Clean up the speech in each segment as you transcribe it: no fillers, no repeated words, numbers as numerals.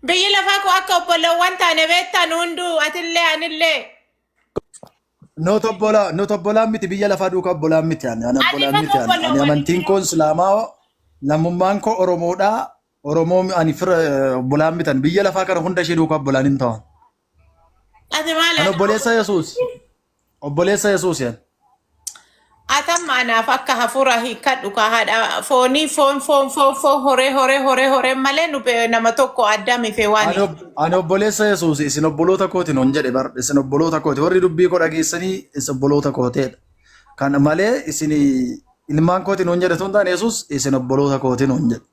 Biyyi lafaa kun akka obboleewwan taane beektaa nu hunduu atillee anillee. Nuti obbolaa nuti obbolaan miti biyya lafaa duukaa obbolaan miti ani ani Ati obbolaan ifatu miti ani ani obboleewwan amantiin koo islaamaa lammummaan koo Oromoodha. Oromoo ani fira obbolaan mitan biyya lafaa kana hunda ishee duukaa obbolaan hin ta'an. Ati maal Ani obboleessa Yesuus. Obboleessa Yesuus yan. Atamma anaaf akka hafuura hiikkadhu ka haadha foonii foon foon foon foon horee horee horee horee malee nu nama tokko addaamii fi waan Ani ob- ani obboleessa Yesuus isin obboloota kooti nuun jedhe bar isin obboloota kooti warri dubbii koo dhageessanii isin obboloota kooteedha. Kan malee isin ilmaan kooti nuun jedhe tun taane Yesuus isin obboloota kooti nuun jedhe.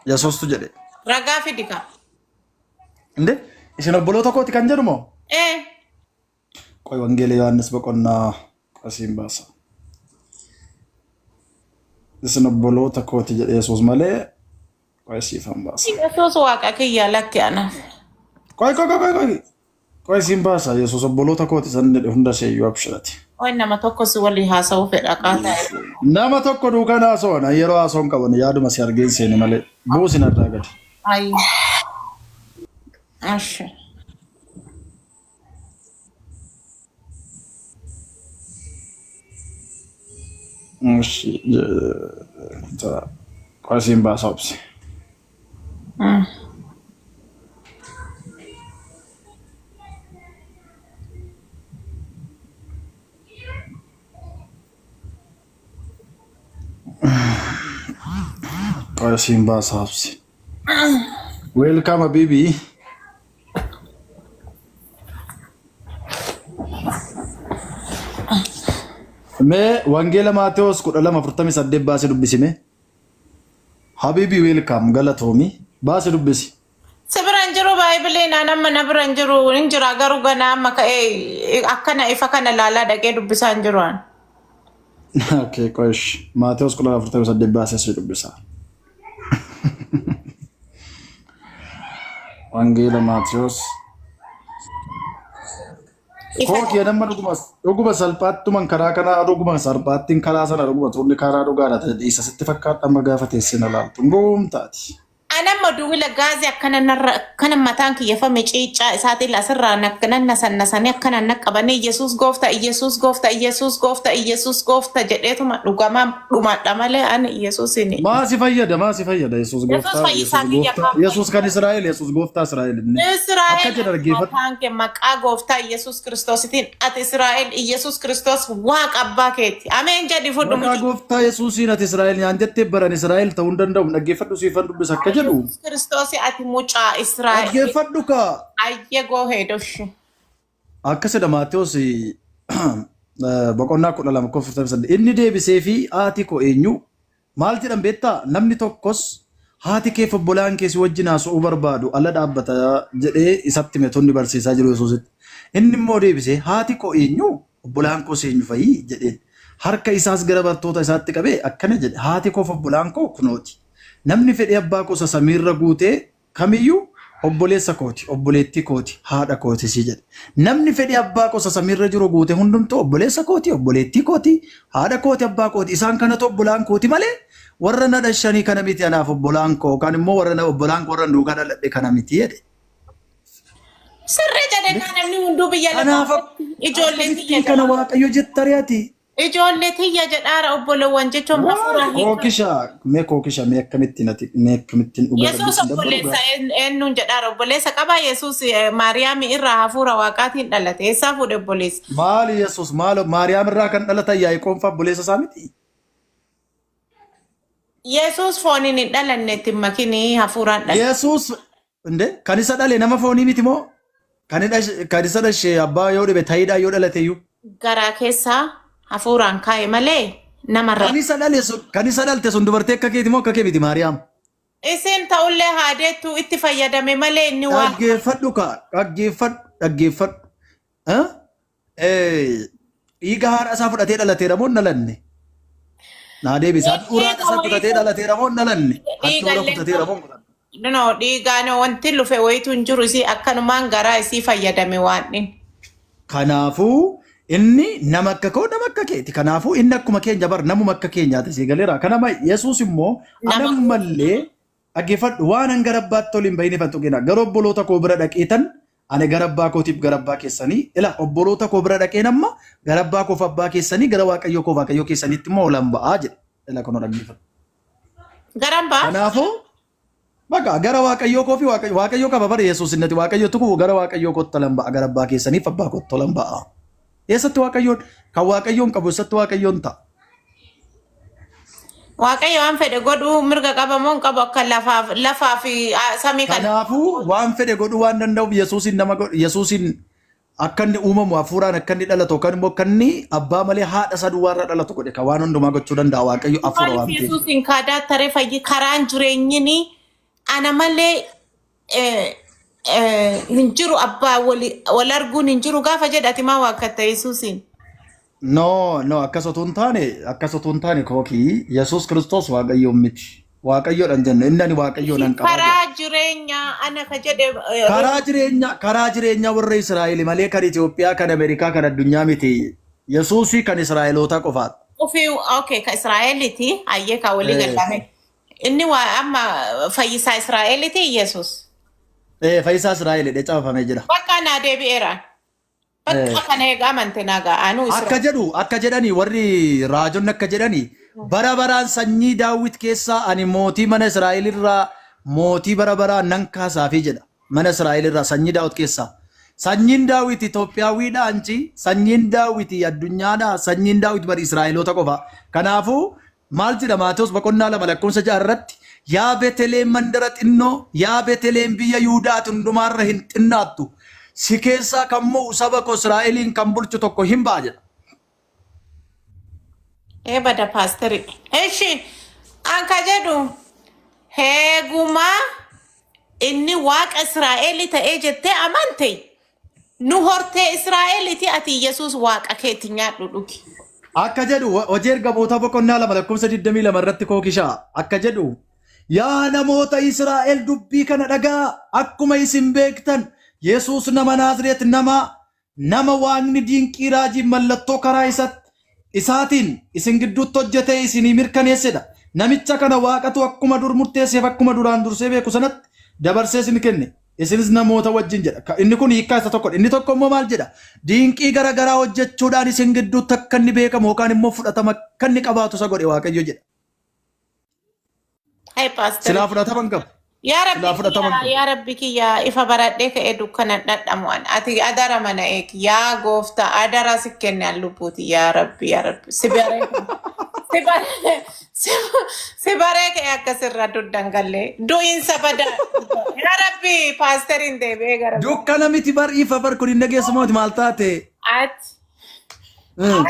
Yesuustu jedhe. Ragaa fidi ka. Inde isin obboloota kooti kan jedhu moo? Ee. Qoy Wangeela Yohaannis boqonnaa asiin baasa. Isin obboloota kooti jedhe Yesuus malee qoy siifan baasa. Yesuus waaqa kiyya lakki anaaf. Qoy qoy qoy qoy qoy. Qoy siin baasa Yesuus obboloota kooti san jedhe hunda isheeyyuu abshirati. Qoy nama tokko si walii haasa'uu fedha qaataa. Nama tokko duukaan haasa'uun yeroo haasa'uun qaban yaaduma si argeen seene malee buusin irraa gadi. Ayi. Ashi. እሺ, qoy siin baasa obsi. Qoy siin baasa obsi. Welcome Habibi. Mee Wangeela Maatewos 12:48 baasii dubbisime. Habibi welcome galatoomi baasii dubbisi. Si bira hin jiru baay'ibileen an amma na bira hin jiru hin jira garuu ganaa amma ka'ee akkana ifa kana laalaa dhaqee dubbisaa hin jiru an. Okay, qosh. Maatewos 12:48 baasee si dubbisa. Wangeela Maatewos. Ifa Koo kiyya nama dhuguma dhuguma salphaattuman karaa kanaa dhuguma salphaattiin karaa sana dhuguma turni karaa dhugaadha ta'e dhiisa sitti fakkaata amma gaafa teessee na laaltu goomtaati. An amma duwila gaazii akkana narra akkana mataan kiyyafame ciiccaa isaatiin asirraa nan nasannasanii akkana naqqabanii Iyesuus goofta Iyesuus goofta Iyesuus goofta Iyesuus goofta jedheetuma dhugamaa dhumadha malee ani Iyesuusin. Maa si fayyada maa si fayyada Yesuus Yesuus gooftaa fayyisaa Yesuus kiyya gooftaa kaan Yesuus kan Israa'el Yesuus gooftaa Israa'el inni akka Israa'el jedha dhaggeeffadhu. mataan kee maqaa gooftaa Iyesuus Kiristoositiin ati Israa'el Iyesuus Kiristoos waaqa abbaa keeti. Ameen jedhi fudhu Maqaa mucaa. gooftaa Yesuusiin ati Israa'el nyaan jettee baran Israa'el ta'uu hin danda'u. Dhaggeeffadhu siifan dubbisa akka jedhu. Yesuus Kiristoos ati mucaa Israa'el. Dhaggeeffadhu kaa. Ayye goohee doshi. Akkasidha Maatewos boqonnaa 12 lakkoofsa 48. Inni deebisee fi haati koo eenyu? Maal jedhan beektaa? Namni tokkos haati keef obbolaan kee si wajjin haasa'uu barbaadu ala dhaabbata jedhee isatti hime tonni barsiisaa jiru Yesuusitti. Inni immoo deebisee haati koo eenyu? Obbolaan koos eenyu fa'i? jedheen. Harka isaas gara bartoota isaatti qabee akkana jedhe haati koof obbolaan koo kunooti. Namni fedhii abbaa koo isa samiirra guutee kamiyyuu obboleessa kooti, obboleettii kooti, haadha kootis jedhe. Namni fedhii abbaa koo isa samiirra jiru guute hundumtuu obboleessa kooti, obboleettii kooti, haadha kooti, abbaa kooti. Isaan kanatu obbolaan kooti malee warra na dhashanii kana miti anaaf obbolaan koo yookaan immoo warra na obbolaan koo warra duukaa dhaladhe kana miti jedhe. Sirrii jedhe kaa namni hunduu biyya lafaa Kanaaf ijoollee tiyya akkamittiin kana jedha. Waaqayyo jettare ati? Ijoollee tiyya jedhaara obbolowwan jechuun hafuura hiika. Kookisha mee kookisha mee akkamittiin ati mee akkamittiin dhugaa Yesuus rabbi sin dabbaru obboleessa gaa. eenyuun jedhaara obboleessa qabaa Yesuus Maariyaami irraa hafuura waaqaatiin dhalate eessaa fuudhe obboleessa? Maali Yesuus maal Maariyaam irraa kan dhalatan Yaaqoob fa'a obboleessa isaa miti? Yesuus fooniin hin dhalanne itti hin makinii hafuuraan dhalate. Yesuus inde kan isa dhale nama foonii miti moo? Kan isa kan isa dhashe abbaa yoo dhibe tayiidhaa yoo dhalate iyyuu. Garaa keessaa hafuuraan kaa'e malee namarra. Kan isa dhale sun kan isa dhalte sun dubartii akka keeti moo akka kee miti Maariyaam? Isin ta'ullee haadeettu itti fayyadame malee inni waan. Dhaggeeffadhu kaa dhaggeeffadhu dhaggeeffadhu. Eh? Eh, Dhiiga haadha isaa fudhatee dhalateera moo hin dhalanne? Naa deebisi. Handhuura haadha isaa kutatee dhalateera moo hin dhalanne? Handhuura Dhiigallee kutateera moo hin kutanne? No, dhiigaan wanti lufe wayitu hin jiru isii akkanumaan garaa isii fayyadame waan inni. Kanaafuu inni nama akka koo nama akka keeti. Kanaafuu inni akkuma keenya bar namuma akka keenyaati sii galeera. Kanama Yesuus immoo Nama anammallee Dhaggeeffadhu, waan an gara abbaatti ol hin bahin ifan tuqina. Gara obboloota koo bira dhaqeetan ani gara abbaa kootiif gara abbaa keessanii, ila obboloota koo bira dhaqeen amma gara abbaa koof abbaa keessanii, gara Waaqayyoo koof Waaqayyoo keessaniitti immoo olan ba'aa jedhe. Ila kunoo dhaggeeffadhu. Garan ba'a. Kanaafuu baqa gara Waaqayyoo koo fi Waaqayyo Waaqayyoo qaba bara Yesuus innati Waaqayyo tuqu gara Waaqayyoo kootti olan ba'a, gara abbaa keessaniif abbaa kootti olan ba'a. Eessatti Waaqayyoon kan Waaqayyoon qabu eessatti Waaqayyoon ta'a? Waaqayyo waan fedhe godhuu mirga qaba moo hin qabu akka lafaaf lafaa fi samii kana. Kanaafuu waan fedhe godhuu waan danda'uuf Yesuusin nama godhu Yesuusin akka inni uumamu hafuuraan akka inni dhalatu yookaan immoo akka inni abbaa malee haadha isaa duwwaarraa dhalatu godhe kan waan hundumaa gochuu danda'a Waaqayyo hafuura Maaliif waan ta'eef. Yesuusin kaadaa taree fayyi karaan jireenyini ana malee hin jiru abbaa wal arguun hin jiru gaafa jedhe ati maa waakkatta Yesuusiin? No, no, akkas otoo hin taane, akkas otoo hin taane kookii Yesuus Kiristoos Waaqayyoon miti. Waaqayyoodha hin jenne, inni ani Waaqayyoo nan qabaa jedhe. Karaa jireenyaa ana ka jedhe Karaa jireenyaa warra Israa'el malee kan Itoophiyaa, kan Ameerikaa, kan addunyaa miti. Yesuusii kan Israa'elootaa qofaadha. Ofii okay ka Israa'eliiti hayyee ka walii gallame. Inni waa amma fayyisaa Israa'eliiti Yesuus. Fayyisaa Israa'el jedhee caafamee jira. Bakka naa deebi'eera. Bakka kana egaa amante naa ga'a. Anuu Akka Israa'el. jedhu akka jedhani warri raajonni akka jedhani bara baraan sanyii Daawit keessaa ani mootii mana Israa'el irraa mootii bara baraan nan kaasaafi jedha. Mana Israa'el irraa sanyii Daawit keessaa. Sanyiin Daawit Itoophiyaawwiidha anci, sanyiin Daawit addunyaadha, sanyiin Daawit bari Israa'eloota qofa. Kanaafuu maal jedha Maatewos boqonnaa 2 lakkoofsa 6 irratti? Yaa Beteleem mandara xinnoo, yaa Beteleem biyya Yihudaati hundumaarra hin xinnaattu, si keessaa kan mo'u saba koo Israa'eliin kan bulchu tokko hin ba'a jedha. Ee bada paasteri. Eshi an ka jedhu heegumaa inni waaqa Israa'eli ta'ee jettee amante nu hortee Israa'eliti ati Yesuus waaqa keeti nyaadhu dhugi. Akka jedhu Hojii Ergamootaa boqonnaa 2 lakkoofsa 22 irratti kookishaa akka jedhu yaa namoota Israa'el dubbii kana dhagaa akkuma isin beektan Yesuus nama Naazreet nama nama Waaqni dinqii raajiif mallattoo karaa isaatiin isin gidduutti hojjetee isinii mirkaneessedha. Namicha kana Waaqatu akkuma dur murteesseef akkuma duraan dursee beeku sanatti dabarsee isin kenne. Isinis namoota wajjin jedha. Inni kun hiikkaa isa tokkodha. Inni tokko immoo maal jedha? Dinqii gara garaa hojjechuudhaan isin gidduutti akka inni beekamu yookaan immoo fudhatama akka inni qabaatu isa godhe Waaqayyo jedha. Hai pastor. Silaa fudhatama hin qabu. Yaa Rabbi Silaa fudhatama hin kiyya qabu. yaa Rabbi kiyya ifa baradhee ka'ee dukkana dhadhamu an ati adara mana eegi yaa goofta adara si kenne an lubbuuti yaa Rabbi yaa Rabbi si baree si baree si baree ka'ee akkasirra duddan gallee du'iinsa badaa yaa Rabbi paasteriin deebi'ee gara Dukkana miti bar ifa bar kun hin dhageessu mooti maal taate? ati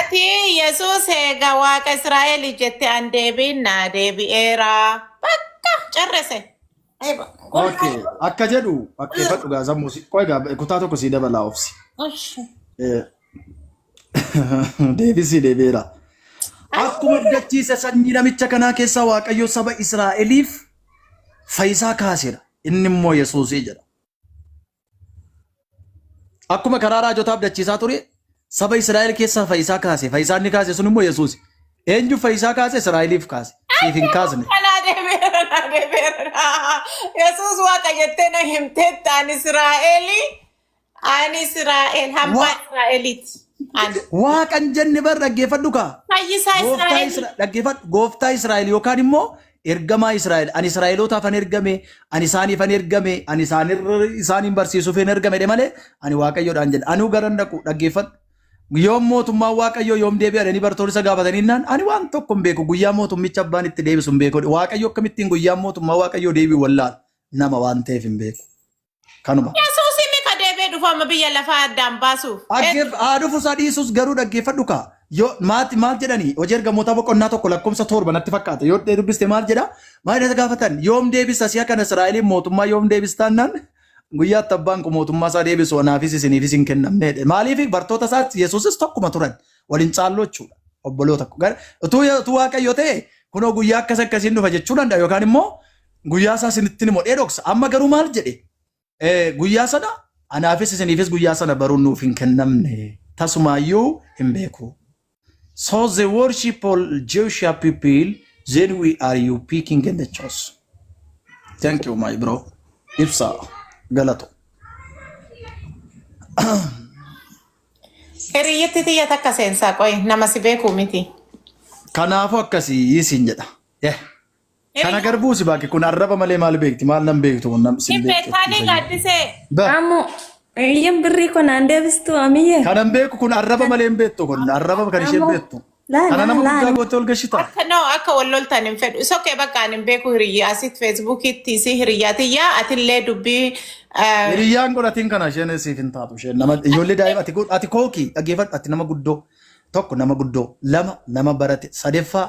Ati Yesuus eega Waaqa Israa'el jette an deebiin naa deebi'eera. Bakka carrese. Eeba. Okay. Akka jedhu akkeeffadhu gaa sammuu si. Qoy gaa kutaa tokko sii dabalaa obsi. Deebisii deebi'eera. Akkuma abdachiise sanyii namicha kanaa keessaa Waaqayyo saba Israa'eliif fayyisaa kaaseera. Inni immoo Yesuusii jedha. Akkuma karaa raajotaa abdachiisaa ture saba Israa'el keessaa fayyisaa kaase. Fayyisaan inni kaase sun immoo Yesuusi. Eenyu fayyisaa kaase? Israa'eliif kaase. Siif hin kaasne. Kanaa deebi'eera naa deebi'eera. Yesuus Waaqa jettee na himteetta ani Israa'eli. Ani Israa'el hambaa Israa'eliiti. Ani Waaqa hin jenne bar dhaggeeffadhu kaa. fayyisaa Gooftaa Israa'eli. Isra dhaggeeffadhu gooftaa Israa'el yookaan immoo ergamaa Israa'el ani Israa'elootaaf an ergame ani isaaniif an ergame ani isaanirra isaaniin barsiisuuf hin ergame jedhe malee ani Waaqayyoodhaan jedhe anuu garan dhaqu dhaggeeffadhu. Yoom mootummaan Waaqayyoo yoom deebi'a jedhanii bartoonni isa gaafatanii naan ani waan tokko hin beeku guyyaa mootummicha abbaan itti deebisu hin beeku Waaqayyo akkamittiin guyyaa mootummaa Waaqayyoo deebi'u wallaala nama waan ta'eef hin beeku. Kanuma. Yesuus inni ka deebi'ee dhufu amma biyya lafaa addaan baasuuf. Dhaggeef haa dhufus haa dhiisus garuu dhaggeeffadhu kaa. Yoo maati maal jedhanii hojii ergamootaa boqonnaa 1 lakkoofsa 7 natti fakkaata. Yoo dubbiste maal jedha? Maal isa gaafatan? Yoom deebista si'a kana Israa'eliin mootummaa yoom deebistaan naan guyyaatti abbaan kun mootummaa isaa deebisu anaafis isiniifis hin kennamne jedhe. Maaliif bartoota isaas Yesuusis tokkuma turan waliin caalloo jechuudha. Obboloota utuu utuu Waaqayyo ta'e kunoo guyyaa akkas akkasiin dhufa jechuu danda'a yookaan immoo guyyaa isaa isinitti ni modhee dhoksa. Amma garuu maal jedhe? Guyyaa sana anaafis isiniifis guyyaa sana baruun nuuf hin kennamne. Tasumaayyuu hin beeku. So the worship all Jewish people, then we are you picking and the choose. Thank you my bro. Ibsa galato. Hiriyyatti tiyya takka seensaa qoy nama si beeku miti. Kanaafuu akkasii siin jedha. Eh. Kana garbuusi baake kun arraba malee maal beekti? Maal nan beektu kun nam sin Hin beektu. beektaanii gaaddisee. Ba Ammo iyyan birrii kun aan deebistu amiyye. kanan beeku kun arraba malee hin beektu kun arraba kan isheen Ammo beektu. laa Kana laa nama laa guddaa goote ol gashita. Akka no akka wal loltan hin fedhu. Isokee bakka ani hin beeku hiriyyaa asitti feesbuukiitti si hiriyyaa tiyyaa atillee dubbii Hiriyyaan godhatiin kana isheen siif hin taatu isheen nama ijoollee daa'ima ati ati kookii dhaggeeffadhu ati nama guddoo tokko nama guddoo lama nama barate sadeffaa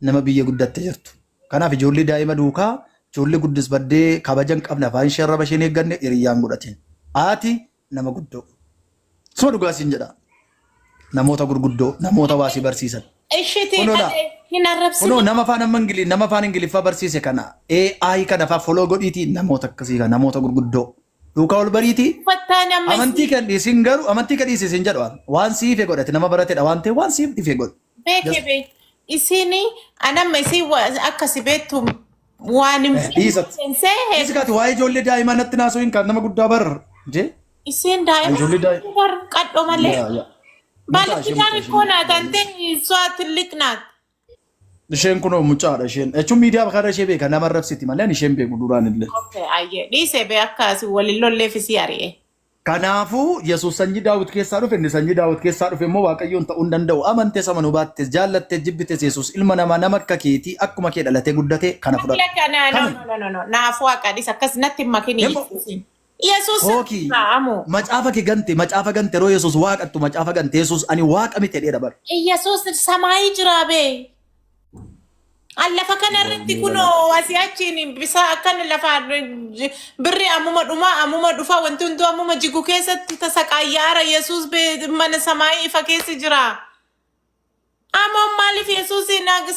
nama biyya guddatte jirtu. Kanaaf ijoollee daa'ima duukaa ijoollee guddis baddee kabaja hin qabne afaan ishee arraba isheen eegganne hiriyyaan godhatiin. Ati nama guddoo. Suma dhugaa siin jedha. Namoota gurguddoo namoota waa si barsiisan. Ishitii Kunoo laa. malee hin arrabsine. Kunoo nama afaan amma Ingili nama afaan Ingiliffaa barsiise kana AI kana faa follow godhiitii namoota akkasii kana namoota gurguddoo duukaa ol bariitii Uffattaan amma amantii kan dhiisin garuu amantii kan dhiisin sin jedhu waan siife godhate nama baratedha waan ta'eef waan siif dhife godhe. beeke bee isiin anamma isiin akka si beektu waan hin Dhiisat. seensee Dhiisi kaati waa'ee ijoollee daa'imaa natti naasoo hin kan nama guddaa bar jee. isiin daa'ima Ijoollee daa'ima. bar qadho malee. Yaa yaa. Mucaa Baala ishee kitaan mucaa ishee. ikkoo naatante su'aa tilliq naat. Isheen kunoo mucaadha isheen. Jechuun miidiyaa kana ishee beeka nama arrabsiti malee ani isheen beeku duraan illee. Okay, ayyee dhiisee bee akka asii waliin lolleef isii ari'e. Kanaafuu Yesuus sanyii Daawit keessaa dhufe inni sanyii Daawit keessaa dhufe immoo Waaqayyoon ta'uu hin danda'u. Amantees amanuu baattes jaallattes jibbites Yesuus ilma namaa nama akka keetii akkuma kee dhalatee guddate kana fudhadhu. Lakka na no Kana no no no no naaf waaqa dhis akkas natti hin makini immoo Yesuusin. Yesuus kookii ra'amu. macaafa kee gante macaafa gante yeroo Yesuus waaqattu macaafa gante Yesuus ani waaqa miti jedheera bara. Yesuus samaayii jiraa bee. An lafa kana irratti kunoo asii achiin bisaa akkan lafa birri ammuma dhumaa ammuma dhufaa wanti hunduu ammuma jigu keessatti tasaqaayyaara Yesuus bee mana samaayii ifa keessa jira. Amoon maaliif Yesuus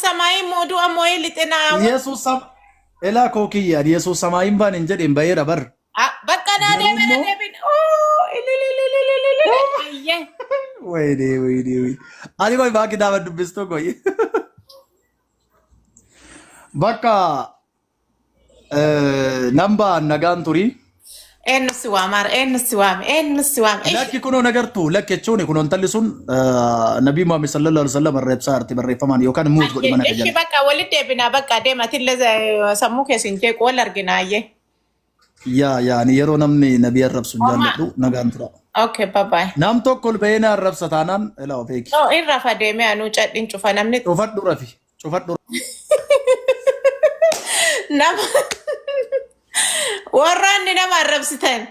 samaayii mooduu ammoo lixinaa. Yesuus sam elaa kookii ani Yesuus samaayiin baan hin jedheen baheera bar. Bakka naa Garuu deebina immoo deebina. Oo ililililililili. Ayyee. Wayne wayne wayne. Ani koy baa kitaaba dubbistu koy. Bakka namba nagaan turii. Eenyu si waamaara? Eenyu si waame? Eenyu si waame? Ishi. Lakki kunoo nagartu lakki jechuun kunoo intalli sun Nabii Muhammad sallallahu alaihi wasallam arrabsaa jirti barreeffamaan yookaan muut godhi mana Ishi jala. bakka walitti deebinaa bakka deematillee sammuu keessa hin jeequ wal argina ayyee. Yaa yaa ani yeroo namni nabii arrabsu hin Oma. jaalladhu nagaan tura. Okay, bye bye. Nam tokko ol bahee na arrabsa taanaan elaa of eegi. No, irra fa deemee anuu cadhin cufa namni Cufadhu rafi cufadhu. nama warraanni nama arrabsitan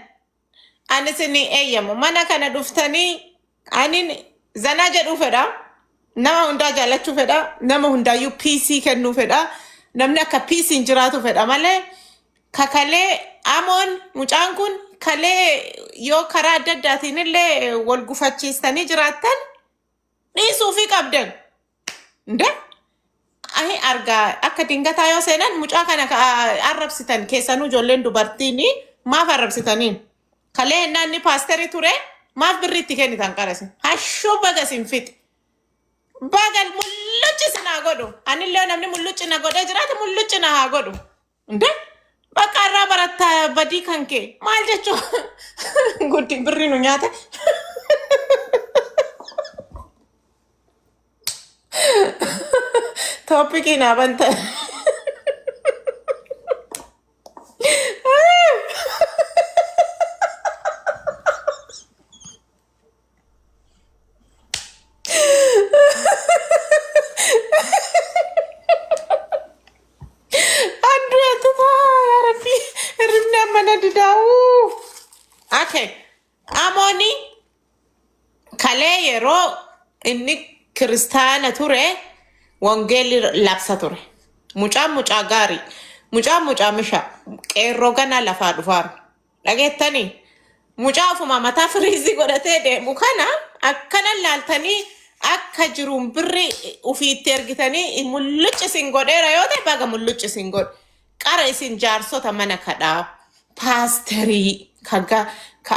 ani isin eeyyamu mana kana dhuftanii ani zanaa jedhuu fedha nama hundaa jaallachuu fedha nama hundaayyuu PC kennuu fedha namni akka PC hin jiraatu fedha malee kakalee amoon mucaan kun kalee yoo karaa adda addaatiin illee wal gufachiistanii jiraattan dhiisuufii qabdan. Nde? Ahi argaa akka dingataa yoo seenan mucaa kana ka arrabsitan keessanuu ijoolleen dubartiin maaf arrabsitaniin? Kalee hennaa inni paasterii ture maaf birri itti kennitan qarasi? Hashuu baga isin fixe. Baga mullucci isin haa godhu. Anillee namni mullucci na godhee jiraate mullucci na haa godhu. Nde? Bakka irraa baratta badii kan kee maal jechuu guddi birri nu nyaate. Toopikii naa banta. Andu yaatutaa yaa rabbi hirribni amma na didaa'u. Okay. Amooni kalee yeroo inni kiristaana ture wangeelli labsa ture. Mucaan mucaa gaarii, mucaan mucaa mishaa, qeerroo ganaa lafaa dhufaaru. Dhageettanii mucaa ofuma mataa firiizii godhatee deemu kana akkana laaltanii akka jiruun birri ofiitti ergitanii mullucci isin godheera yoo ta'e baga mullucci isin godhe. Qara isin jaarsota mana kadhaa paasterii kaga ka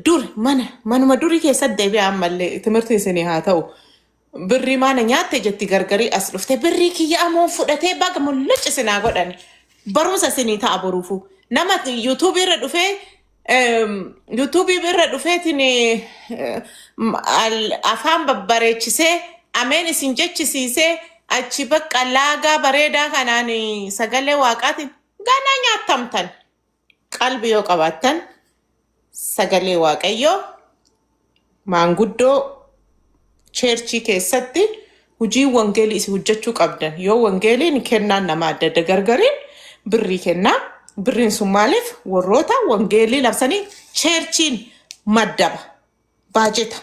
dur mana manuma durii keessatti deebi'aa ammallee timirti isinii haa ta'u. Birrii maana nyaatte jetti gargarii as dhufte birrii kiyya amoon fudhatee baga mullucci isin haa godhani. Barumsa isinii ta'a boruufu. Nama yuutuubii irra dhufee yuutuubii irra dhufeetiin afaan babbareechisee ameen isin jechisiisee achi bakka laagaa bareedaa kanaan sagalee waaqaatiin ganaa nyaattamtan. Qalbi yoo qabaattan sagalee waaqayyoo maanguddoo churchii keessatti hojii wangeelii isin hojjechuu qabdan. Yoo wangeeliin kennaan nama adda adda gargariin birrii kennaa. Birriin sun maaliif warroota wangeelii labsanii churchiin maddaba baajeta.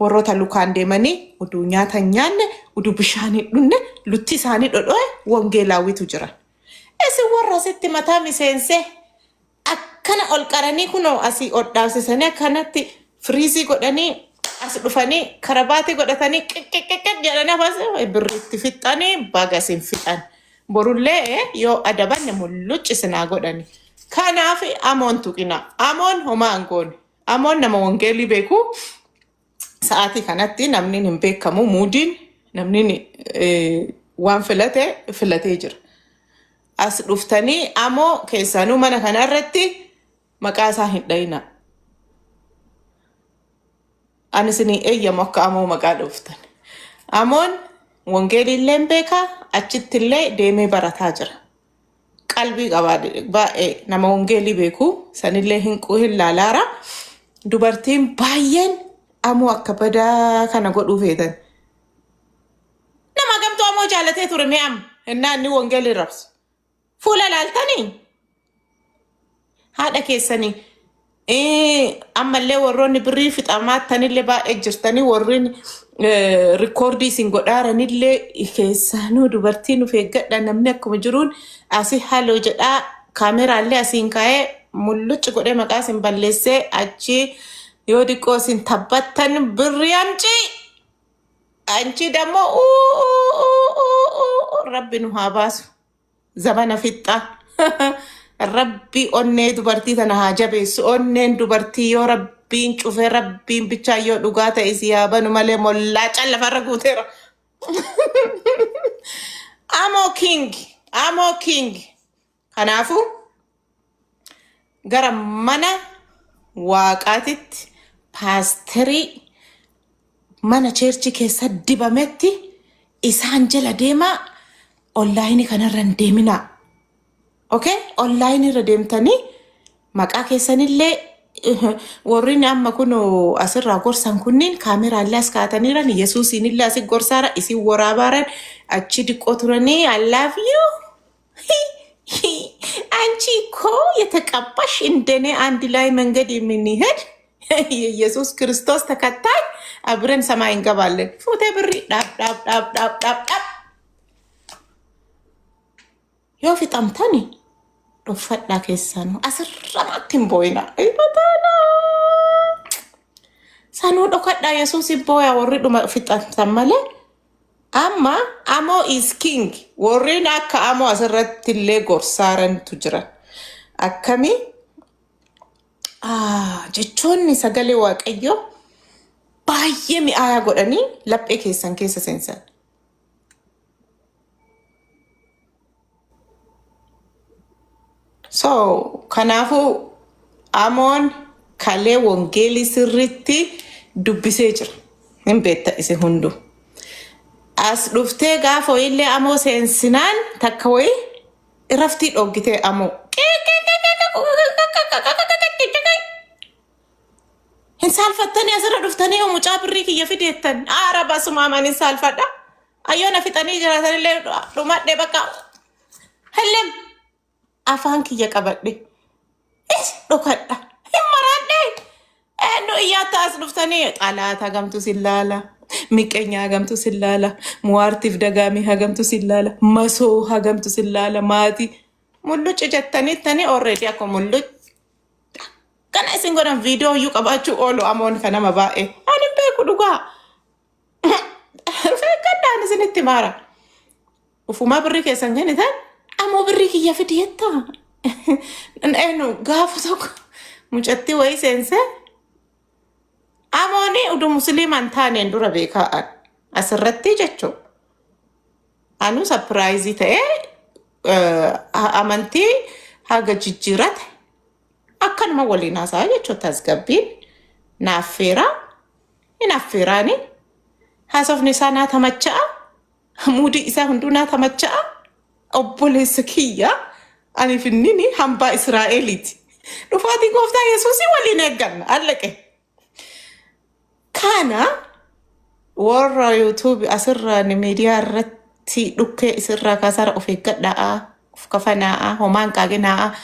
Warroota lukaan deemanii uduu nyaata hin nyaanne, uduu bishaan hin dhunne, lutti isaanii dhodho'e wangeelaawwitu jira. Isin warra asitti mataa miseensee akkana ol qaranii kunoo asii ol dhaabsisanii akkanatti firiizii godhanii as dhufanii karabaatii godhatanii qiqqiqqiq jedhanii afaan birriitti fixanii baga isin fixan. Borullee yoo adabanne mullucci isinaa godhani. Kanaaf amoon tuqina. Amoon homaa hin goone. Amoon nama wangeelii beeku. Sa'aatii kanatti namni hin beekamu muudiin namni waan filate filatee jira. As dhuftanii amoo keessanuu mana kana irratti maqaa isaa hin dhayina. Ani isinii eeyyamu akka amoo maqaa dhuftan. Amoon wangeelii illee beekaa, achitti illee deemee barataa jira. Qalbii qabaa, baay'ee nama wangeelii beeku sanillee hin hin laalaara. Dubartiin baay'een amoo akka badaa kana godhuu feetan. Nama gamtuu amoo jaalatee ture mee amma innaa inni wangeelii rabsu. Fuula laaltanii haadha keessanii ammallee warroonni birrii fixamaattanillee baay'ee jirtanii, warreen recordii isin godhaaranillee keessaanuu dubartiin of eeggadha. Namni akkuma jiruun asii haloo jedhaa kaameraallee asiin kaa'ee mullucci godhee maqaa isin balleessee achi yoo diqqoo isin tabbattan birrii amcii anchi dammoo rabbi nu haa baasu. Zabana fixxa. Rabbi onnee dubartii tana haa jabeessu. Onneen dubartii yoo rabbiin cufe, rabbiin bichaa yoo dhugaa ta'e si haa banu malee mollaa callafarra guuteera. Amoo king, amoo king. Kanaafuu gara mana waaqaatitti, paasterii mana churchii keessa dibametti isaan jala deemaa, onlineii kanarra hin deeminaa. Okay? Onlineii irra deemtanii maqaa keessanillee warri amma kun asirraa gorsan kunniin kaameraallee as kaataniiran, Yesuusiinillee asi gorsaara isin waraabaaran, achi diqqoo turanii "I love you, አንቺ እኮ የተቀባሽ፣ እንደኔ አንድ ላይ መንገድ የምንሄድ የኢየሱስ ክርስቶስ ተከታይ፣ አብረን ሰማይ እንገባለን።" Fuutee birrii dhaab dhaab dhaab dhaab dhaab dhaab. Yoo fixamtani dhuffadhaa keessanuu asirramatti hin boo'ina. Sanuu dhokadhaa, Yesuus booya warri dhuma fixamtan malee. Amma amoo is king. Warreen akka amoo asirratti illee gorsaarantu jiran. Akkamii jechoonni sagalee waaqayyoo baay'ee mi'aayaa godhanii laphee keessan keessa seensan. So kanaafuu amoon kalee wangeelii sirriitti dubbisee jira. Hin beekta isin hunduu. As dhuftee gaafa wayiillee amoo seensinaan takka wayii raftii dhoggitee amoo. Hin saalfattanii asirra dhuftanii yoo mucaa birrii kiyya fideettan. Aara basumaamaan hin saalfadha. Ayyoona fixanii jiraatanillee dhumadhe bakka. Hellem afaan kiyya qabadhe. Is dhokadha. Hin maraadhe. Eenyu iyyaatti as dhuftanii xalaata hagamtu sin laala. Miqeenya hagamtu sin laala. Muwaartiif dagaamii hagamtu sin laala. Masoo hagamtu sin laala. Maatii. Mullucci jettanii tanii already akka mullucci. Kana isin godhan viidiyoo iyyuu qabaachuu oolu amoon kan nama baay'ee. Ani hin beeku dhugaa. Feekkadhaan isinitti maara. Ufumaa birrii keessan kennitan amoo birrii kiyya fidi jettaa. Eenyu gaafa tokko mucattii wayii seensee amooni uduu musliimaan taaneen dura beekaa asirratti jechuudha. Anu surpriseii ta'ee Amantii haga jijjiirate akkanuma waliin haasa'a jechuudha. Tasgabbiin na affeeraa hin affeeraani. Haasofni isaa naa tamacha'a. Muudii isaa hunduu naa tamacha'a. Obboleessa kiyya ani finnini hambaa Israa'eliiti. Dhufaatii gooftaa Yesuusii waliin eegganna. Allaqe. Kana warra YouTube asirraa miidiyaa irratti dhukkee isirraa kaasaara of eeggadhaa, of kafanaa, homaan qaaginaa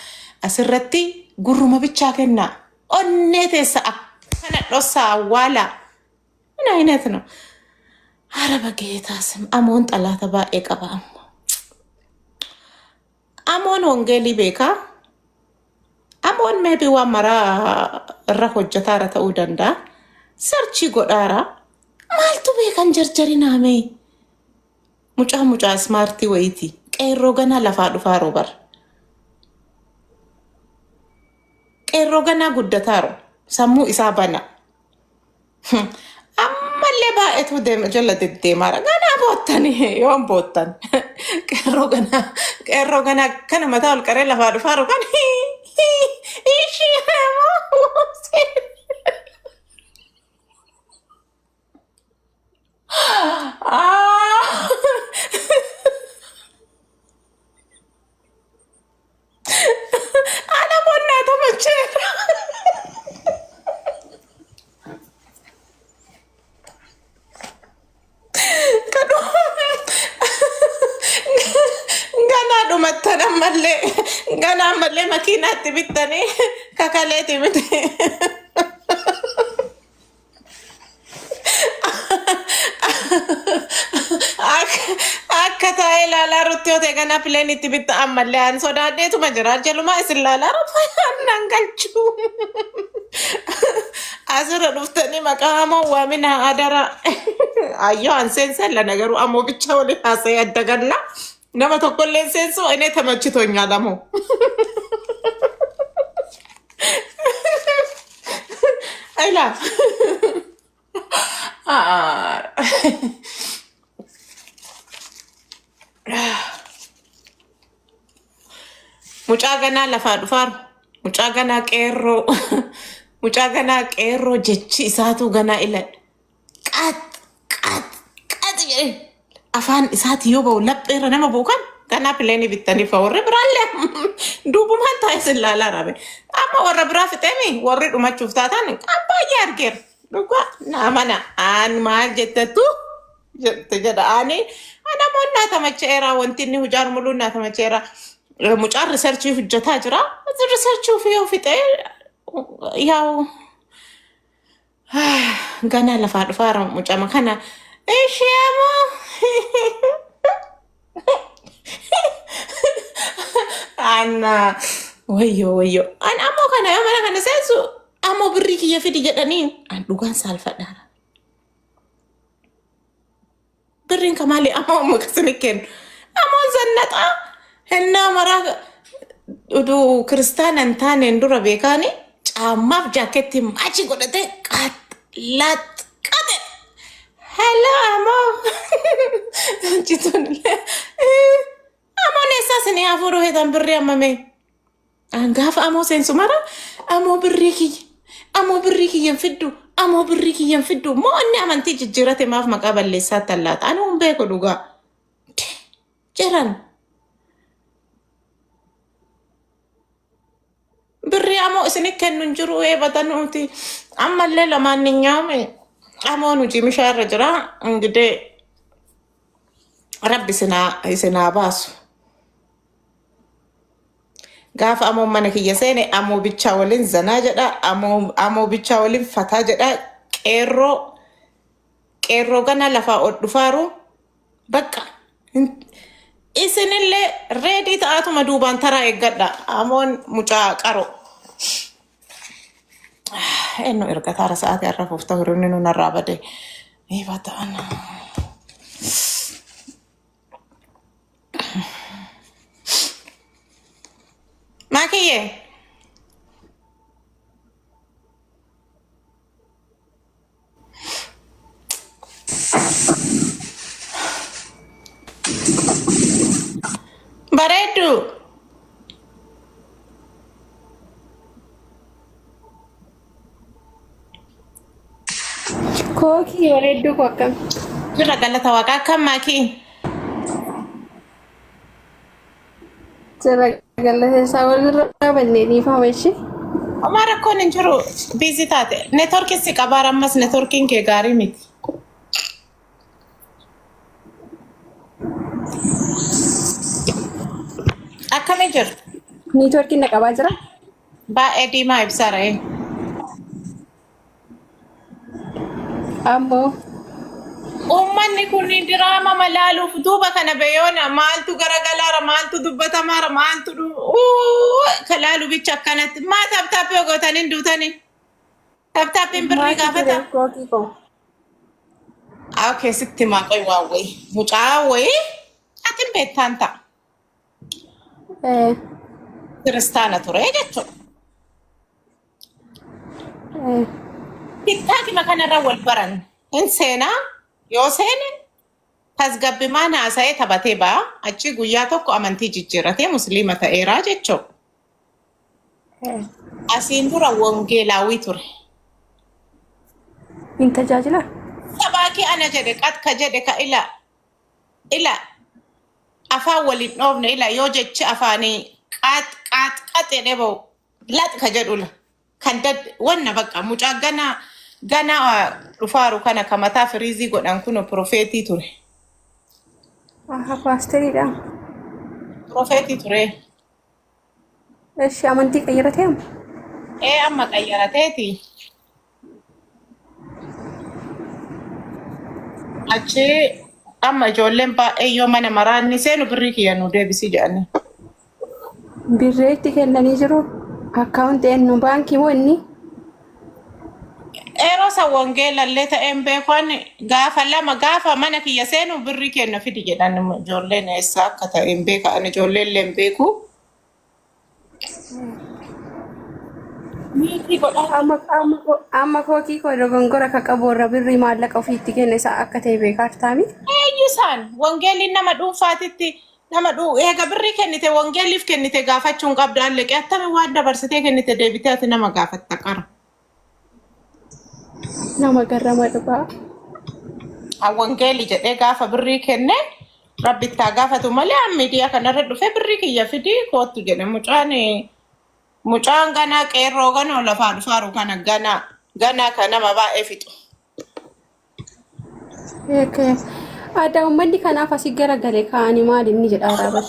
asirratti gurruma bichaa kennaa. Onnee teessa akkana dhossaa awwaalaa. ምን አይነት ነው? አረ በጌታ ስም አሞን ጠላተ ባኤ ቀባ አሞ አሞን ወንጌሊ ቤካ amoon maybe waan maraa irra hojjetaara ta'uu danda'a. Sarchii godhaara. Maaltu beekan jarjarinaame? Mucaa mucaa ismaartii wayiiti. Qeerroo ganaa lafaa dhufaaru bara. Qeerroo ganaa guddataaru. Sammuu isaa bana. Ammallee baay'eetu deema jala deddeemaara. Ganaa boottani yoom boottan. Qeerroo ganaa qeerroo ganaa akkana mataa ol qaree lafaa dhufaaru kan ishii Ana bonnaa tamacheera. Ganaa dhumattan ammallee ganaa ammallee makiinaatti bittanii kakaleeti miti. Akka taa'ee ilaalaa rutti yoo ta'e ganaa pileen itti bitta ammallee an sodaadheetuma jira. Jalumaa isin ilaalaa rutti nan galchuu. Asirra dhuftanii maqaa amoo waaminaa adara. Ayyoo an seensan lana garuu amoo bicha waliin haasa'ee adda galla. Nama tokkollee seensu እኔ ተመችቶኛል አሞ አይላ Mucaa ganaa lafaa dhufaaru. Mucaa ganaa qeerroo. Mucaa ganaa qeerroo jechi isaatu ganaa ila qax qax qax jedhee afaan isaati yoo ba'u lapheerra nama bu'u kan ganaa pileenii bittanii fa warri biraallee duubumaan taa'ee sin laalaa rabe. Amma warra biraa fixeemi warri dhumachuuf taatan kan baay'ee argeera. Dhugaa na mana aan maal jettettu jette jedha ani anamoon naa tamacheera wanti inni hujaan muluu naa tamacheera. Mucaan riisarchii hojjetaa jira. Riisarchii ofii yoo fixee yaa'u ganaa lafaa dhufaara mucama kana. Ishee ammoo Anna wayyo wayyo. An ammoo kana yoo mana kana seensu ammoo birrii kiyya fidi jedhanii an dhugaan saalfadhaara. Birriin kamaali ammoo amma akkasini kennu. Ammoo zannaxaa hennaa maraa uduu kiristaana hin taaneen dura beekaani caammaaf jaaketti maachi godhatee qax lax qaxe. Hello ammoo. Jituun illee amoon eessaa isinii hafuuruu heetan birrii ammamee. An gaafa amoo seensu mara amoo birrii kiyya amoo birrii kiyya hin fiddu amoo birrii kiyya hin fiddu moo inni amantii jijjiirate maaf maqaa balleessaa tallaata ani hin beeku dhugaa jiran birrii amoo isini kennu hin jiru eebatanuuti ammallee lamaanninyaa'ume amoon hojii mishaa irra jira ingidee rabbi isinaa baasu. Gaafa amoon mana kiyya seene amoo bichaa waliin zanaa jedha amoo bichaa waliin fataa jedha qeerroo qeerroo gana lafaa ol dhufaaru bakka isinillee reedii ta'aatuma duubaan taraa eeggadha amoon mucaa qaro. Eenyu erga taara sa'aatii har'a fuufta hir'inni nu narraa bade. Eebaa ta'an. Maakiyyee. Bareeddu. Kookii bareedduu koo akkam? Jira galata waaqaa akkam maakii? Jira galata isaa walirra dhaabanne dhiifama ishee. Homaa rakkoon hin jiru busy taate. Networkii si qabaara ammas networkiin kee gaarii miti. Akkamii jirtu? Networkiin na qabaa jira. Baay'ee diimaa ibsaara. Ammoo Uummanni kun diraama malaaluuf duuba kana beeyoona maaltu garagalaara maaltu dubbatamaara maaltu kalaalu bicha akkanatti maa tap tapii gootanii duutanii tap tapiin birrii maaltu gaafata. jira kookii koo? Okay, sitti maaqoy waa wayii mucaa wayii ati beektaan ta'a kiristaana ture jechuudha. TikTokima kanarra wal baran hin seenaa yoo seene tasgabbimaan haasa'ee taphatee ba'a achi guyyaa tokko amantii jijjiirratee musliima ta'eeraa jechuudha. Asiin dura wangeelaawii ture. Hin tajaajila? Sabaakii ana jedhe qatka jedhe ka ila ila afaan waliin dhoofne ila yoo jechi afaanii qax qax qax jedhee ba'u lax ka jedhu la kan dad wanna bakka mucaa gana gana dhufaaru kana ka mataa firiizii godhan kun profeetii ture. Aha, paasteriidha. Profeetii ture. Eshi amantii qayyaratee amma? Ee amma qayyarateeti. Achi amma ijoolleen baay'ee yoo mana maraanni seenu birrii kiyya nu deebisii jedhanii. Birree itti kennanii jiru. Akkaawunti eenyu baankii moo inni? Yeroo san wangeelallee ta'een beekan gaafa lama gaafa mana kiyya seenu birrii kenna fidi jedhan ijoolleen eessaa akka ta'e hin beeka ani ijoolleen illee hin beeku. Miitii godhaa. Amma kookii koo dogongora ka qabu irra birrii maallaqa ofiitti kenne isaa akka ta'e beekaa jirtaami. Eenyu isaan wangeelli nama dhuunfaatitti nama dhuu eega birrii kennite wangeelliif kennite gaafachuu hin qabdu alleqee attami waan dabarsitee kennite deebitee ati nama gaafatta qara. Nama garrama dhugaa. Wangeelli jedhee gaafa birrii kenne rabbi ittaa gaafatu malee an miidiyaa kanarra dhufee birrii kiyya fidii koottu jedhe mucaan mucaan ganaa qeerroo ganoo lafaa dhufaaru kana ganaa ganaa kan nama baay'ee fixu. Aadaa uummanni kanaaf asii garagale kaa'anii maal inni jedhaa raabata.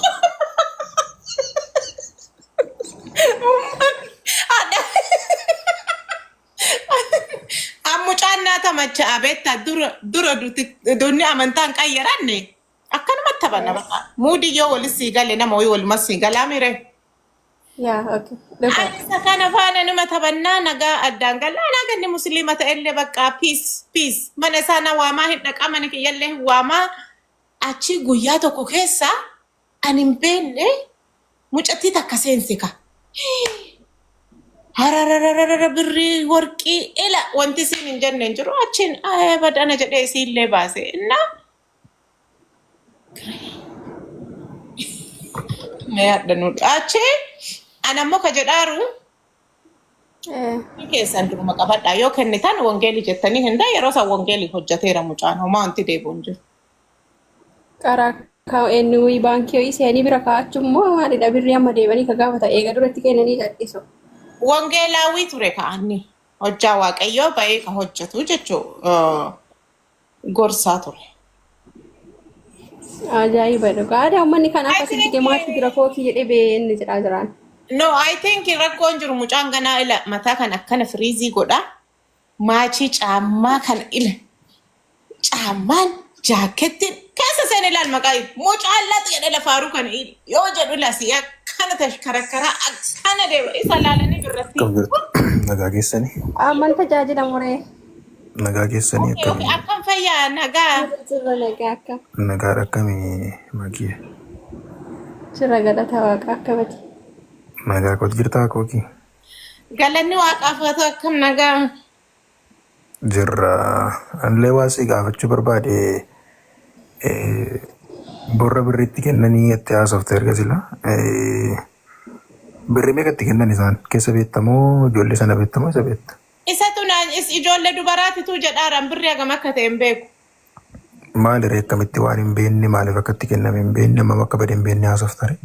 An mucaan naa tamacha'a beektaa dura dura dunni amantaan qayyaranne akkanumatti taphanna bakka muudii yoo walis sii gale nama wayii walumas sii galaa mire. Yaa okay. Dhugaa. Ani isa kana faana numa taphannaa nagaa addaan galaa nagaa inni musliima ta'ellee bakka peace peace mana isaa na waamaa hin dhaqaa mana kiyyallee hin waamaa achi guyyaa tokko keessa ani hin beekne mucattii takka seensika. Hararararara birrii warqii ila wanti isiin hin jenne hin jiru achiin badana jedhee isiillee baase innaa mee hadhanuu achi ana ammoo ka jedhaaru keessan duruma qabadhaa yoo kennitan wangeelii jettanii hin yeroo san wangeelii hojjateera mucaan homaa wanti deebi'u hin jiru. Qaraa eenyu baankii ho'ii seenii bira kaa'achuun immoo maalidha birrii amma deebanii ka gaafata eega duratti kennanii cal'isu. Wangeelaawii ture ka'anni hojjaa waaqayyoo ba'ee ka hojjetu jechuu gorsaa ture. Ajaa'iba dhugaa. Aadaa uummanni kanaaf I asitti think gemaatti jira kookii jedhee bee inni jedhaa jiraan. No, I think rakkoon jiru mucaan ganaa ila mataa kan akkana firiizii godha. Maachii caammaa kana ila caammaan jaakettiin keessa seen ilaal maqaa mucaan laxi jedhe lafaaruu kana yoo jedhu ila si akkana tashkarakkaraa akkana deema isa laalanii birratti. Akkam jirtu? Nagaa keessanii? Amman tajaajila muree. Nagaa keessanii Okay, akkamii? akkam fayyaa nagaa. Jira nagaa akkam. Nagaadha akkamii Makiye? Jira galata waaqa akkamati. Nagaa kooti jirtaa kookii? Galanni waaqaaf haa ta'u akkam nagaa. Jirra. Anillee waa si gaafachuu barbaade borra birriitti kennanii itti haasofte erga sila. Birrii meeqa itti kennan isaan? Keessa beektamoo ijoollee sana beektamoo isa beekta? Isatu naan Is ijoollee dubaraatitu jedhaaraan birrii hagam akka ta'e hin beeku. Maali ree akkamitti waan hin beekne maaliif akka itti kenname hin beekne hammam akka bade hin beekne haasoftare.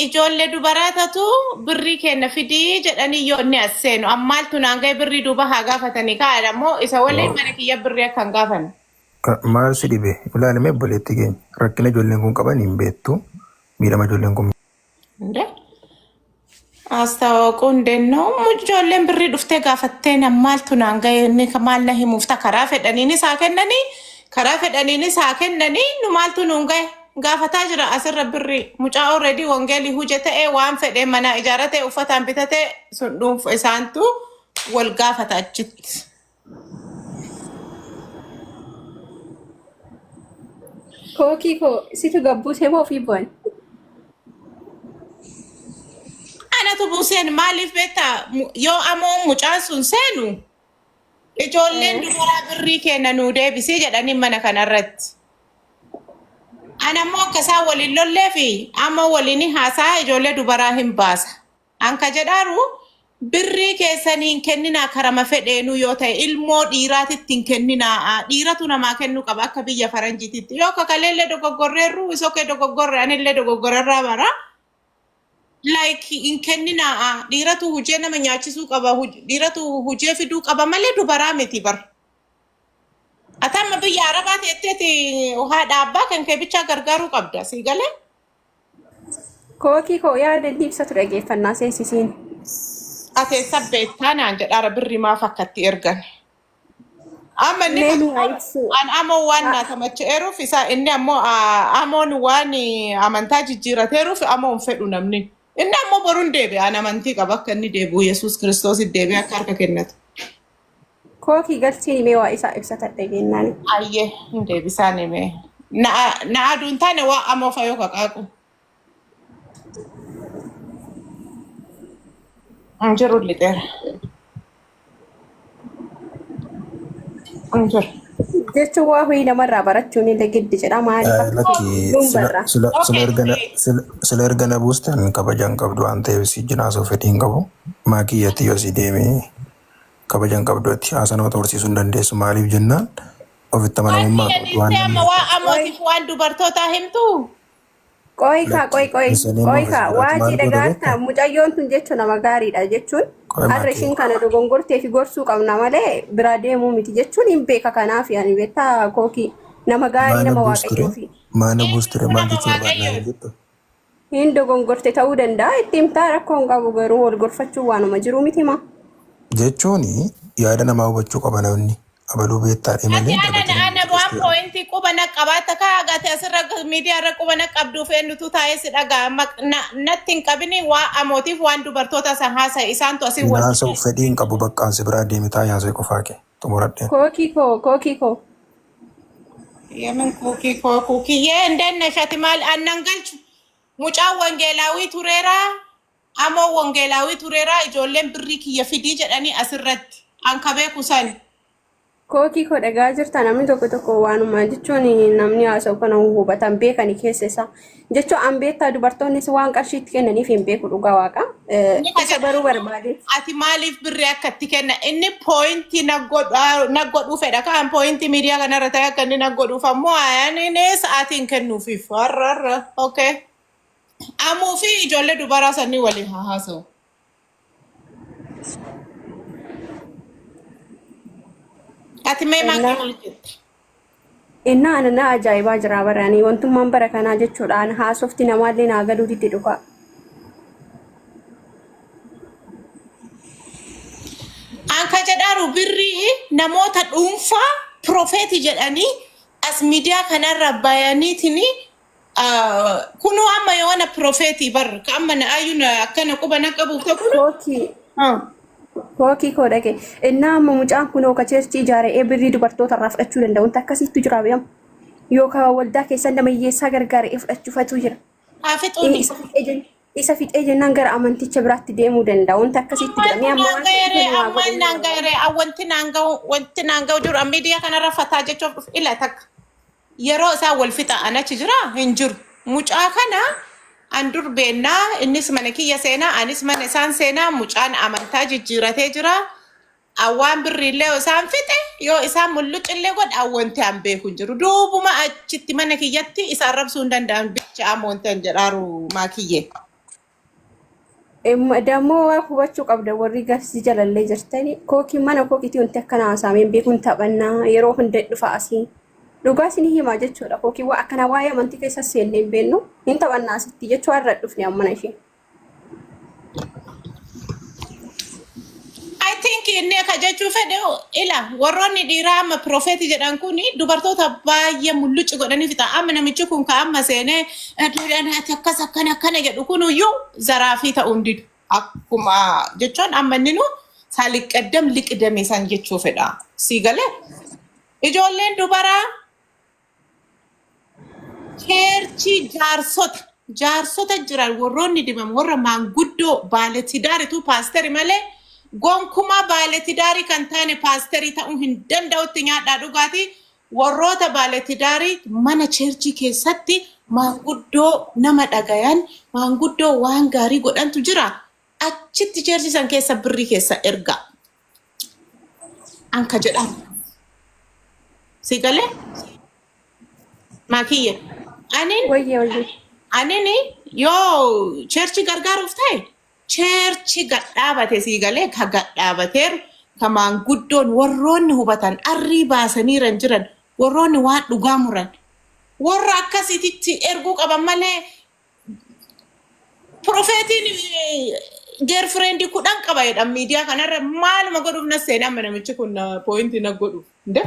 Ijoollee dubaraatatu birrii kenna fidii jedhanii yoo inni as seenu ammaaltu naan ga'e birrii duuba haa gaafatanii kaa'adha immoo isa waliin mana kiyya birrii akka hin gaafanne. Maal si dhibe ilaalime obboleettii keenya rakkina ijoolleen kun qaban hin beektu miidhama ijoolleen kun እንዴ አስታወቁ እንዴት ነው? Ijoolleen birrii dhuftee gaafatteen maaltu naan ga'e inni maal na himuuf ta karaa fedhaniinis haa kennanii karaa fedhaniinis haa kennanii nu maaltu nuun ga'e gaafataa jira asirra birrii mucaa already wangeelii huje ta'e waan fedhe mana ijaarate uffataan bitate sun dhuunfa isaantu wal gaafata achitti. Kookii koo situ gabbuusee moo ofii bu'an? Anatu buuseen maaliif beektaa yoo amoo mucaan sun seenu ijoolleen dubaraa birrii kenna nuu deebisii jedhanii mana kanarratti. Ana immoo akka isaan waliin lollee fi amma waliin haasaa ijoollee dubaraa hin baasa. Anka jedhaaru birrii keessanii hin kenninaa karama fedheenuu yoo ta'e ilmoo dhiiraatitti hin kenninaa dhiiratu namaa kennuu qaba akka biyya faranjiititti yoo kakaleellee dogoggorreerru isokee dogoggorre anillee dogoggorerraa bara. Like hin kenninaa dhiiratu hujee nama nyaachisuu qaba dhiiratu hujee fiduu qaba malee dubaraa miti bar. Ati amma biyya arabaa teetteeti haadha abbaa kan kee bichaa gargaaruu qabda sii galee. Kookii koo yaada inni ibsatu dhageeffannaa seensisiin. Ati eessa beektaa naan jedhaara birrii maaf akkatti ergan. Amma inni Mee nu haa ibsu. An amoo waan naa tamacha'eeruuf isa inni ammoo amoon waan amantaa jijjiirateeruuf amoo hin fedhu namni. Inni ammoo boruun deebi'a. An amantii qaba akka inni deebi'u Yesuus Kiristoos deebi'ee akka harka kennatu. Kookii galchiin mee waa isaa ibsata dhageenyaan. Ayyee hin deebisaan himee. Na aduun taane waa amoo fayoo kaqaaqu. Hin jiru lixeera. Hin jiru. Jechuun waa ho'i namarraa barachuun illee giddi jedha maaliif akka Lakki nuun sila barra. sila sila erga na Okay. sila sila erga na buustan kabajaan qabdu waan ta'eef si wajjin haasa'uu fedhii hin qabu. Maakiyyatti yoo si deemee kabajaan qabdu ati haasaa nama horsiisuu hin dandeessu maaliif jennaan ofitti Waan amanamummaa kiyya qabdu waan dhiistee amma namni waa Qoy amootiif waan dubartootaa himtu. qoy kaa lakki qoy qoy misalee qoy maaf kaa as biraatti waa maal jedha goota gaartaa beektaa? mucayyoon tun jechuun nama gaariidha jechuun Qoy har'a maakii ishiin kana dogongortee fi gorsuu qabna malee biraa deemuu miti jechuun hin beeka kanaaf yaani beektaa kookii nama gaarii maana nama buusture waaqayyoo fi maana Eenyu buusture maal nama jechuu barbaadna waaqayyooti? jettu? hin dogongorte ta'uu danda'a itti himtaa rakkoo hin qabu garuu wal gorfachuun waanuma jiru miti maa. Jechuun yaada namaa hubachuu qaba namni abaluu beektaadhe Ati malee ana dagatiin ana namni waan xiqqeesseera. poointii quba na qabaata kaa agate asirra miidiyaa irra quba na qabduuf eenyutu taa'ee si dhagaa natti hin qabini waa amootiif waan dubartoota san haasa'e isaantu asii Hin wal haasa'u fedhii hin qabu bakka ansi biraa deeme taa'ee haasa'e qofaa kee xumuradheen. Kookii koo kookii koo Yemen kuukii koo kuukiyyee እንደት ነሽ? Ati maal annan galchu mucaan wangeelaawii tureeraa amoo wangeelaawii tureeraa ijoolleen birrii kiyya fidii jedhanii asirratti an ka beeku sani. Kookii koo dhagaa jirta namni tokko tokko waanuma jechuun namni haasa'u kana hubatan beekani keessa isaa jechuun an beektaa dubartoonnis waan qarshiitti kennaniif hin beeku dhugaa waaqa Inni ka isa jedhu baruu barbaade. Ati maaliif birrii akka itti kenna inni poointii na godhuu fedha kaan poointii miidiyaa kanarra ta'e akka inni na godhuuf ammoo ani sa'aatiin kennuufiif har'a har'a okay. Amuu fi ijoollee dubaraa sanii waliin haa haasa'u. Ati mee maal Innaa maal jette? innaa ana na ajaa'ibaa jira baranii wantummaan bara kanaa jechuudhaan haasofti namaallee naa galuu didde dhugaa. An ka jedhaaru birrii namoota dhuunfaa profeeti jedhanii as miidiyaa kanarra bayaniitini kunuu amma yoona profeetii bar ka amma na ayyuu na akkana quba na qabuuf ta'u kunu. Kookii kookii koo dhage innaa amma mucaan kun ka cheerchii ijaaree birrii dubartoota irraa fudhachuu danda'u wanta akkasiitu jira beekamu yookaan waldaa keessan nama hiyyeessaa gargaaree fudhachuufatu jira. Haa fixuuni. Isa fixee jennaan gara amanticha biraatti deemuu danda'a. Wanta akkasiitti jira. Mee Ammaan amma waan naan ta'eef ga'eere nu haa ammaan godhanii naan barbaada. ga'eere wanti naan ga'u jiru miidiyaa kanarra fataa jechuuf dhufu ila takka yeroo isaan wal fixa an achi jira hin jiru. Mucaa kana an dur beennaa innis mana kiyya seenaa anis mana isaan seenaa mucaan amantaa jijjiiratee jira. Awwaan birriillee yoo isaan fixe yoo isaan mullucillee godhe awwanti an beeku hin jiru. Duubuma achitti mana kiyyatti isa arrabsuu hin danda'an bicha amma wanti an jedhaaru maakiyyee. Dammoo waa hubachuu qabda warri garsi jalallee jirtani. Kookiin mana kookiitii wanti akkana haasa'amee hin beeku hin taphannaa yeroo hunda dhufa asii. Dhugaa isin himaa jechuudha. Kookiin waa akkana waa'ee amantii keessa seennee hin beeknu hin taphannaa asitti jechuu har'a dhufne amma mana ishee. I think inni akka jechuu fedhe ila warroonni dhiiraa amma pirofeeti jedhan kun dubartoota baay'ee mullucci godhanii fixa. Amma namichi kun ka amma seenee aduudhaan ati akkas akkana akkana jedhu kun iyyuu zaraafii ta'uu hin didu. Akkuma jechuun amma inni nu saaliqqaddam liqidame san jechuu fedha. Sii galee ijoolleen dubaraa Cheerchii jaarsota jaarsota jiran warroonni dibamu warra maanguddoo baaletidaaritu paasteri malee gonkumaa baaletidaarii kan taane paasterii ta'uu hin danda'utti nyaadhaa dhugaatii warroota baaletidaarii mana cheerchii keessatti maanguddoo nama dhagayan maanguddoo waan gaarii godhantu jira achitti cheerchii san keessa birrii keessa ergaa anka jedhamu si galee Maakiyye. Anin Wayyee wayyee. anin yoo cheerchi gargaaruuf ta'e cheerchi gadhaabate sii galee ka gadhaabateeru ka maanguddoon warroonni hubatan arrii baasaniiran jiran warroonni waan dhugaa muran warra akkasiititti erguu qaban malee Profeetiin geerfireendii 10 qaba jedhan miidiyaa kanarra maaluma godhuuf na seene amma namichi kun na pooyintii na godhuuf. Nde?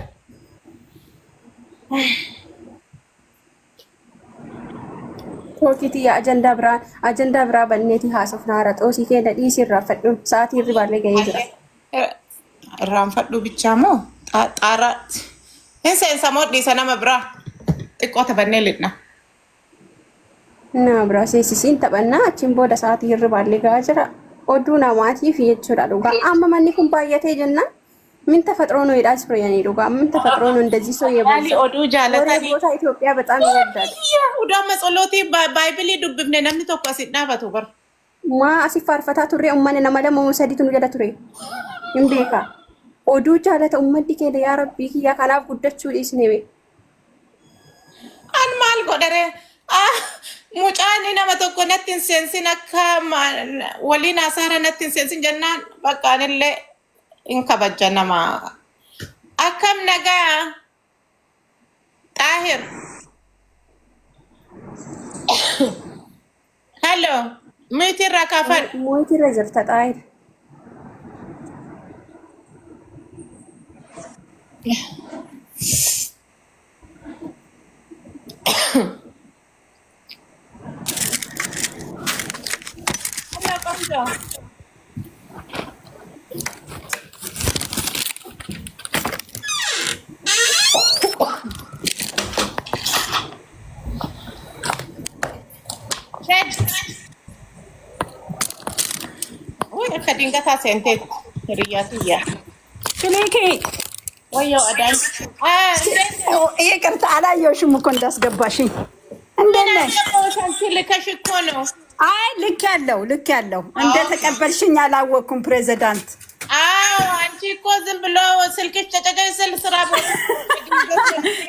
Kookii tiyya ajandaa biraa ajandaa biraa banneeti haasofna hara xoosii keenya dhiisii irraa fadhuun sa'aatii hirribaallee gahee jira. Irraanfadhuu bichaa moo xaaraa hin seensa moo dhiisa nama biraa xiqqoo taphannee lidna. Nama biraa seensisiin taphannaa achiin booda sa'aatii hirribaallee gahaa jira. Oduu namaatiif jechuudha dhugaa. Amma manni kun baay'atee jennaan ምን ተፈጥሮ ነው ይላል ሱሪያኒ dhugaa ምን ተፈጥሮ ነው እንደዚህ ሰው Yaali የበዛው oduu ወሬ jaalatanii. ቦታ ኢትዮጵያ በጣም ይወዳል። Oduu amma tsolootii baaybilii dubbifne namni tokko as hin dhaabatu bar. Maa asii faarfataa turre ummanni nama lama moo sadiitu nu jala ture hin beeka. Oduu jaalata ummanni keenya yaa rabbii kiyyaa kanaaf guddachuu dhiisne be. An maal godharee? Ah, mucaan nama tokko natti hin seensin akka waliin haasaara natti hin seensin jennaan bakka anillee hin kabajja nama. Akkam nagaa Xaahir. Hello. Mute irraa kaafadhu. Mootii irra jirta xaayir. Hello, ቆንጆ። Red. Uy, akka dingataa seenteetti hiriyyaa tiyya. ክሊኪ Wayyoo adaan. Ah, እንዴት ነሽ? ይቅርታ አላየሁሽም እኮ እንዳስገባሽኝ። እንዴት ምን ነሽ? አገባሽ አንቺ ልከሽ እኮ ነው። አይ ልክ ያለው ልክ ያለው እንደተቀበልሽኝ አላወቅኩም። ፕሬዚዳንት አዎ አንቺ እኮ ዝም ብሎ ስልክሽ ጨጨጨ ስል ስራ ቦታ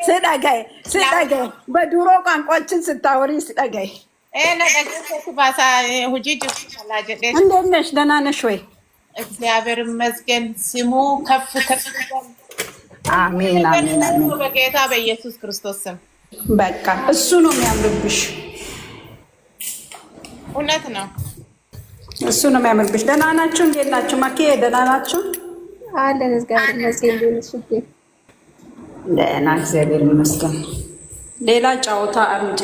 ስጠጋይ ስጠጋይ በድሮ ቋንቋችን ስታወሪ ስጠጋይ። ባሳ ሁጂ ጅርቱ ላጀዴ እንዴት ነሽ? ደህና ነሽ ወይ? እግዚአብሔር ይመስገን ስሙ ከፍ ከፍ ይበል። አሜን አሜን አሜን። በጌታ በኢየሱስ ክርስቶስ ስም በቃ እሱ ነው የሚያምርብሽ፣ እውነት ነው። እሱ ነው የሚያምርብሽ። ደህና ናችሁ? እንዴት ናችሁ? ማኪ ደህና ናችሁ? አለን እግዚአብሔር ይመስገን። እንዴት ነሽ ውዴ? ደህና እግዚአብሔር ይመስገን። ሌላ ጨዋታ አምጪ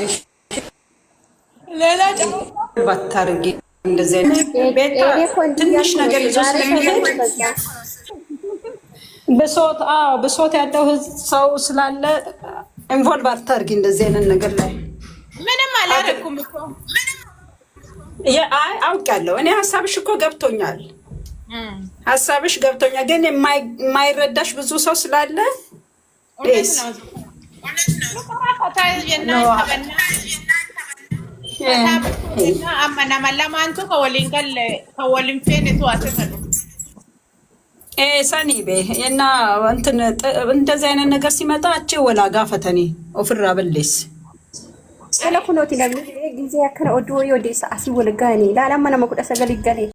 ሌላ ጨዋታ ባታርጊ እንደዚህ አይነት ቤታ እኔ እኮ እንዲህ ትንሽ እያልኩ ነው ነገር ይዞ ዛሬ ስለሚሄድ ሰላም በዛ። ብሶት፣ አዎ ብሶት ያለው ህዝብ ሰው ስላለ involve አታርጊ እንደዚህ አይነት ነገር ላይ። ምንም አላደረኩም እኮ። አይ አውቃለሁ እኔ ሀሳብሽ እኮ ገብቶኛል። ሀሳብሽ ገብቶኛል፣ ግን የማይረዳሽ ብዙ ሰው ስላለ እውነት ስ ነው። Amma nama lamaantu ka waliin galle ka waliin feenetu asirra dhufu. Sani be እና እንትን እንደዚህ አይነት ነገር ሲመጣ achi walaa gaafatanii ofirraa balleessi. Sala kunooti namni gisee akkana oduu wayii odeessa asii wal gahanii ilaala amma nama 19 galee.